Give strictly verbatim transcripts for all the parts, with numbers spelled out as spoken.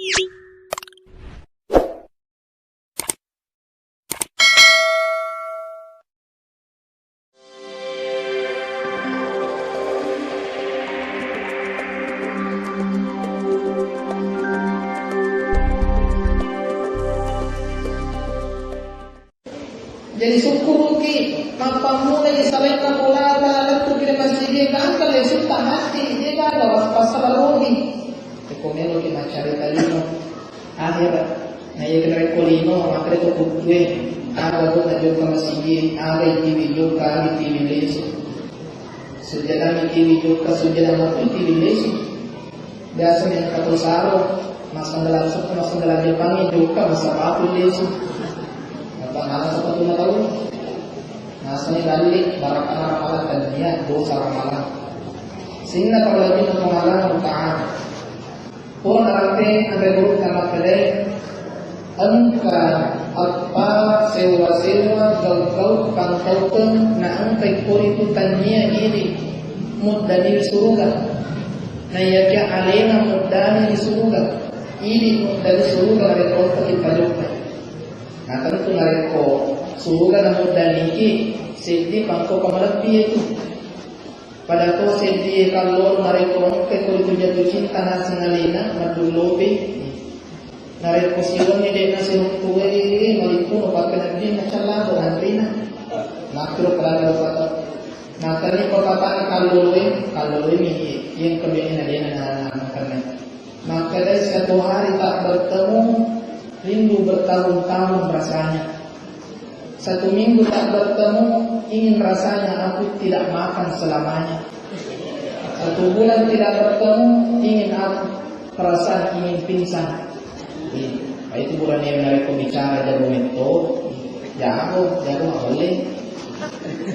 Jadi sukkuruki, mappammulai salainna bolata, lettuki ri masigi, engka lesutta matti, de gaga was-, passabaroki. Eko meloki maccarita lino, ahera. Na iya kena rekko lino, makkeda to kuttue, aga to najokka masigi, aga itiwi jokka, aga itiwi lesu. Sujada mitiwi jokka, sujada matu itiwi lesu. Biasa mi engka to saro, massandala, massandala Jepangnge jokka, massapatu lesu. Apa nala sapatu na tau. Nasani dalli, barakana ramalang, tania dosa ramalang. Sinna tau lagi na pengalang utang. Pura narape anre gurutta makkedae, engka eppa sewwa-sewwa gau-gau pangkaukeng na engka ikkoritu tania idi muddani ri suruga. Na iyakia alena muddani ri suruga, idi muddani suruga narekko engka ki pajokka. Na tentu narekko suruga na muddaniki, seddi pangkaukeng malebbi itu. Pada to seddie kallolo narekko engkai ko ritu jatuh cinta naseng alena, maddullopi. Narekko siwenni de'na siruntuwe, malippuno pakkeneddinna callako nanrina. Makkiro padanna rupata. Nakkani ko tapana kalloloe, kalloloe mi iya engka bene na de'na na, na, na, na, na. Makkedai, "Satu hari tak bertemu, rindu bertahun-tahun rasanya. Satu minggu tak bertemu, ingin rasanya aku tidak makan selamanya. Satu bulan tidak bertemu, ingin aku perasaan ingin pingsan." Iya, itu bulan yang mereka bicara jago metto, jago, jago oleh.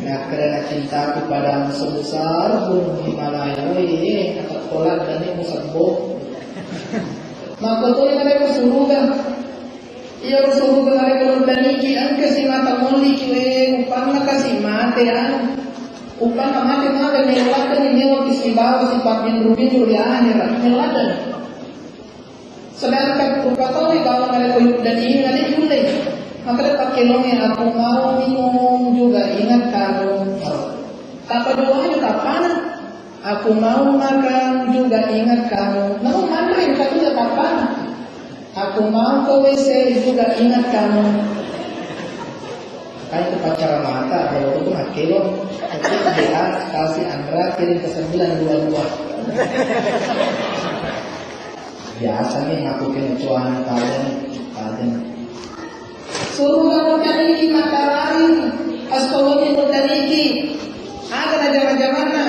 Nakkeda na cintaku padamu sebesar gunung Himalaya. Woi, eh, kata kolat dan ini musabbo. Makkotoi narekko suruga. Iya suruga narekko muddaniki, engka si mata molliki, eh, upanna kasi mate anu. Upanna mate mate, melo ladde ni, melo ki sibawa sipabbinru-binru di akhirat, melo ladde ni. Sedangkan rupa tau bawang ada koyok dan ini ada julai. Maka ada pakai longe, "Aku mau minum juga ingat kamu." Tappa doa juga tapana. "Aku mau makan juga ingat kamu." Namun manre juga tapana. "Aku mau ke W C juga ingat kamu." Kan itu pacara mata, kalau itu makkelo. Tapi dia kasih Andra kirim ke sembilan dua dua. Biasa nih aku kena cuan tajam, tajam. Suruh kamu tadi makarari, astawa muddaniki. Aga na jama-jamanna,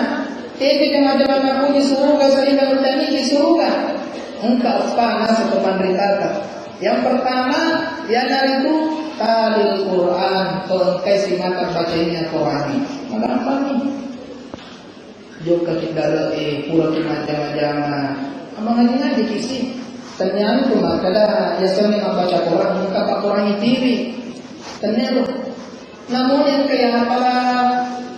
tega jama-jamanna puni suruga, sehingga muddaniki suruga. Engka eppa naseng to panritata. Yang pertama, iyanaritu talil Quran, to engkai simata bacainna Quran. Magampang ni. Jokka ki dale, eh, pura ki majjama-jama. Amangaji-ngaji ki si. Tenniani tu makkeda, yasengnge mabbaca Quran, engka pakkurangi tiwi. Tennia tu. Namun yang kaya apala,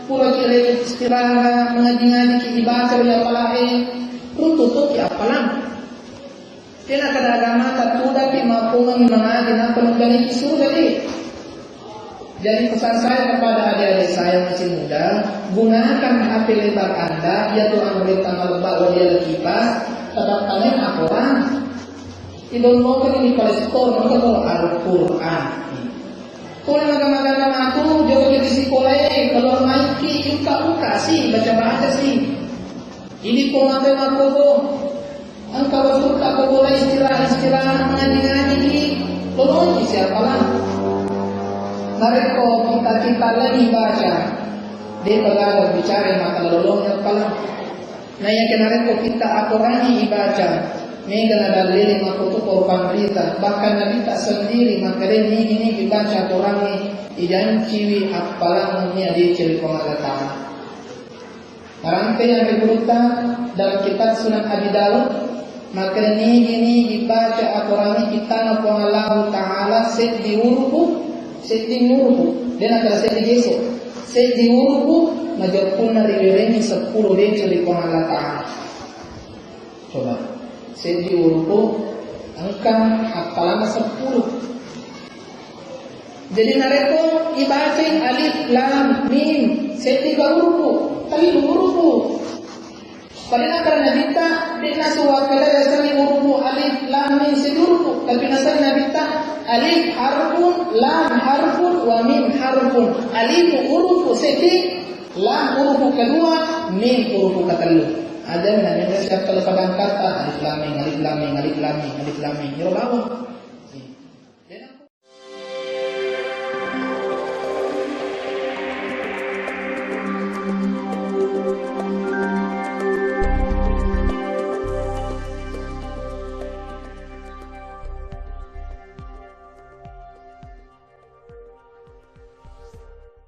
pura ki reki istirahat, mengaji-ngaji ki ibaca ri apala, eh, runtuh tu ki apala. Kena kada agama tak tuda ki mappungengi mangaji, napa nenggaliki surga, eh. Jadi pesan saya kepada adik-adik saya masih muda, gunakan H P lebar Anda, yaitu Android tanggal lebar, wadia kipas, tetap kalian Al-Quran. Idownload di Play Store, nonton Al-Quran. Pole maga-maga matu, joko di sekolah, eh, keluar maiki, buka-buka sih, baca-baca sih. Ini ko mate makkoto, engka wettu takko bola istirahat-istirahat, ngaji-ngaji ki, lolongki siapa lah. Narekko kita-kita lagi baca, de' pagaga bicara maka lolongnya apalah. Nah, yang kena rekko kita aturangi ibaca, mega na dalili makkoto ko panrita, bahkan Nabi tak sendiri, maka de' nigi-nigi baca aturangi, ijanciwi appalang nia dicil Puang Allah Ta'ala. Narampei anre gurutta dalam kitab Sunan Abi Daud, makkeda nigi-nigi baca aturangi kittana Puang Allahu Ta'ala seddi urupu, seddi urupu, de' nakkeda seddi geso, seddi urupu, majeppunna riwerengi seppulo deso ri Puang Allah Ta'ala. Coba, seddi urupu, Engka haffalanna seppulo. Jadi narekko ibacai alif lam mim, seddi ga urufu? Tellu urufu. Pada nakkeda Nabitta, de' nasuwakkeda yasengnge urufu alif lam mim seddi urufu, tapi nasengnge Nabitta alif harfun, lam harfun, wa mim harfun. Alif urufu seddi, lam urufu kedua, mim urufu ketellu. Ada namanya siap kalau pada angkata alif lam mim, alif lam mim, alif lam mim, alif lam mim. Iro bawang.